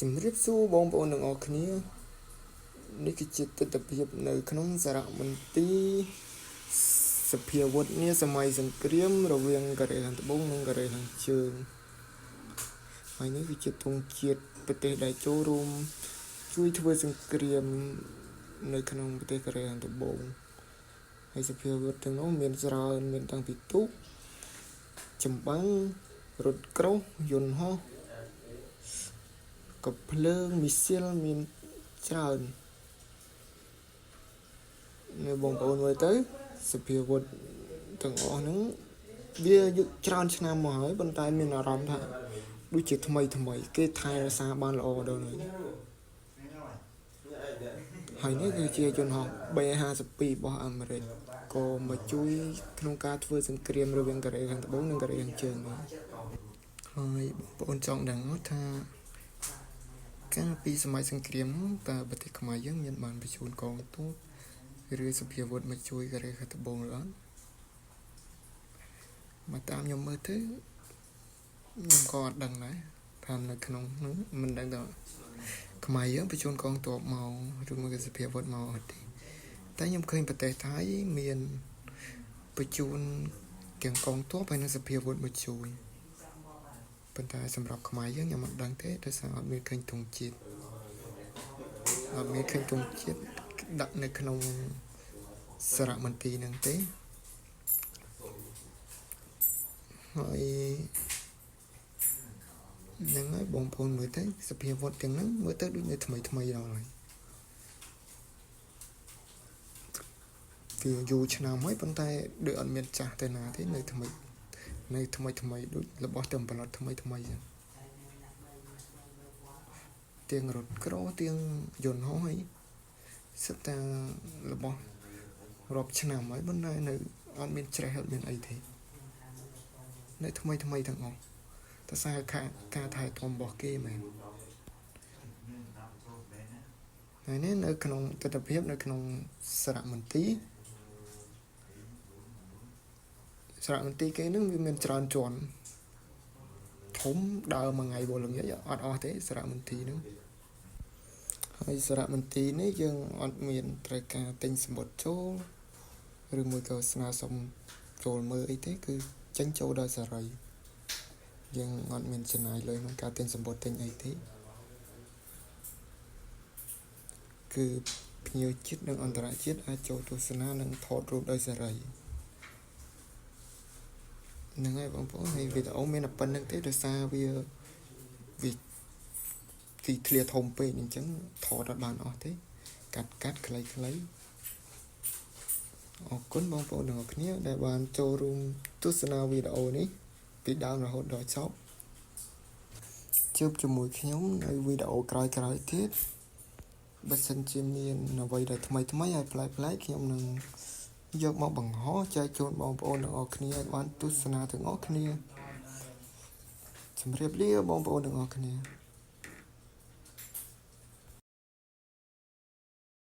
ជំរាបសួរបងប្អូនទាំងអស់គ្នានេះគឺជាទិដ្ឋភាពនៅក្នុងសារមន្ទីរសព្វាវុធនាសម័យសង្គ្រាមរវាងកូរ៉េខាងត្បូងនិងកូរ៉េខាងជើងហើយនេះគឺជាទង់ជាតិប្រទេសដែលចូលរួមជួយធ្វើសង្គ្រាមនៅក្នុងប្រទេសកូរ៉េខាងត្បូងហើយសព្វាវុធទាំងនោះមានច្រើនមានតាំងពីទូកចម្បាំងរថក្រោះយន្តហោះកាំភ្លើងមីស៊ីលមានច្រើននៅបងប្អូនមើលទៅសព្វាវុធទាំងអស់ហ្នឹងវាយុច្រើនឆ្នាំមកហើយប៉ុន្តែមានអារម្មណ៍ថាដូចជាថ្មីថ្មីគេថែរក្សាបានល្អដល់ហើយហើយនេះគឺជាយន្តហោះ B52 របស់អាមេរិកក៏មកជួយក្នុងការធ្វើសង្គ្រាមរវាងកូរ៉េខាងត្បូងនិងកូរ៉េខាងជើងដែរហើយបងប្អូនចង់ដឹងថាកាលពីសម័យសង្គ្រាមនោះតើប្រទេសខ្មែរយើងមានបានបញ្ជូនកងទ័ពឬសព្វាវុធមកជួយកូរ៉េខាងត្បូងឬអត់មកតាមខ្ញុំមើលទៅខ្ញុំក៏អត់ដឹងដែរថានៅក្នុងនោះមិនដឹងថាខ្មែរយើងបញ្ជូនកងទ័ពមកឬមួយក៏សព្វាវុធមកអត់ទេតែខ្ញុំឃើញប្រទេសថៃមានបញ្ជូនទាំងកងទ័ពហើយនិងសព្វាវុធមកជួយប៉ុន្តែសម្រាប់ខ្មែរយើងខ្ញុំអត់ដឹងទេដោយសារអត់មានឃើញទង់ជាតិអត់មានឃើញទង់ជាតិដាក់នៅក្នុងសារមន្ទីរហ្នឹងទេហើយហ្នឹងហើយបងប្អូនមើលទៅសភាវុធទាំងហ្នឹងមើលទៅដូចនៅថ្មីថ្មីដល់ហើយវាយូរឆ្នាំហើយប៉ុន្តែដូចអត់មានចាស់ទៅណាទេនៅថ្មីនៅថ្មីថ្មីដូចរបស់តែផលិតថ្មីថ្មីចឹងទៀងរថក្រទៀងយន្តហោះអីសិតតែរបស់រាប់ឆ្នាំហើយប៉ុន្តែនៅអត់មានច្រេះអត់មានអីទេនៅថ្មីថ្មីទាំងអស់តែសារការថែទាំរបស់គេមែនហើយនេះនៅក្នុងទស្សនវិជ្ជានៅក្នុងសារមន្ទីរសារមន្ទីរគេនឹងវាមានច្រើនជាន់ធំដើរមួយថ្ងៃបលល្ងាចអត់អស់ទេសារមន្ទីរហ្នឹងហើយសារមន្ទីរនេះយើងអត់មានត្រូវការទិញសំបុត្រចូលឬមួយក៏ស្នើសុំចូលមើលអីទេគឺចេញចូលដោយសេរីយើងអត់មានចំណាយលុយក្នុងការទិញសំបុត្រទិញអីទេគឺភ្ញៀវជាតិនិងអន្តរជាតិអាចចូលទស្សនានិងថតរូបដោយសេរីហ្នឹងហើយបងប្អូនហើយវីដេអូមានតែប៉ុណ្្នឹងទេដោយសារវាវាទីធ្លាធំពេកអញ្ចឹងថតអត់បានអស់ទេកាត់កាត់ខ្លីខ្លីអរគុណបងប្អូនទាំងអស់គ្នាដែលបានចូលរួមទស្សនាវីដេអូនេះពីដើមរហូតដល់ចប់ជួបជាមួយខ្ញុំនៅវីដេអូក្រោយៗទៀតបើសិនជាមានអ្វីដែលថ្មីថ្មីហើយប្លែកៗខ្ញុំនឹងយកមកបង្ហោះចែកជូនបងប្អូនទាំងអស់គ្នាឲ្យបានទស្សនាទាំងអស់គ្នាជម្រាបលាបងប្អូនទាំងអស់គ្នា។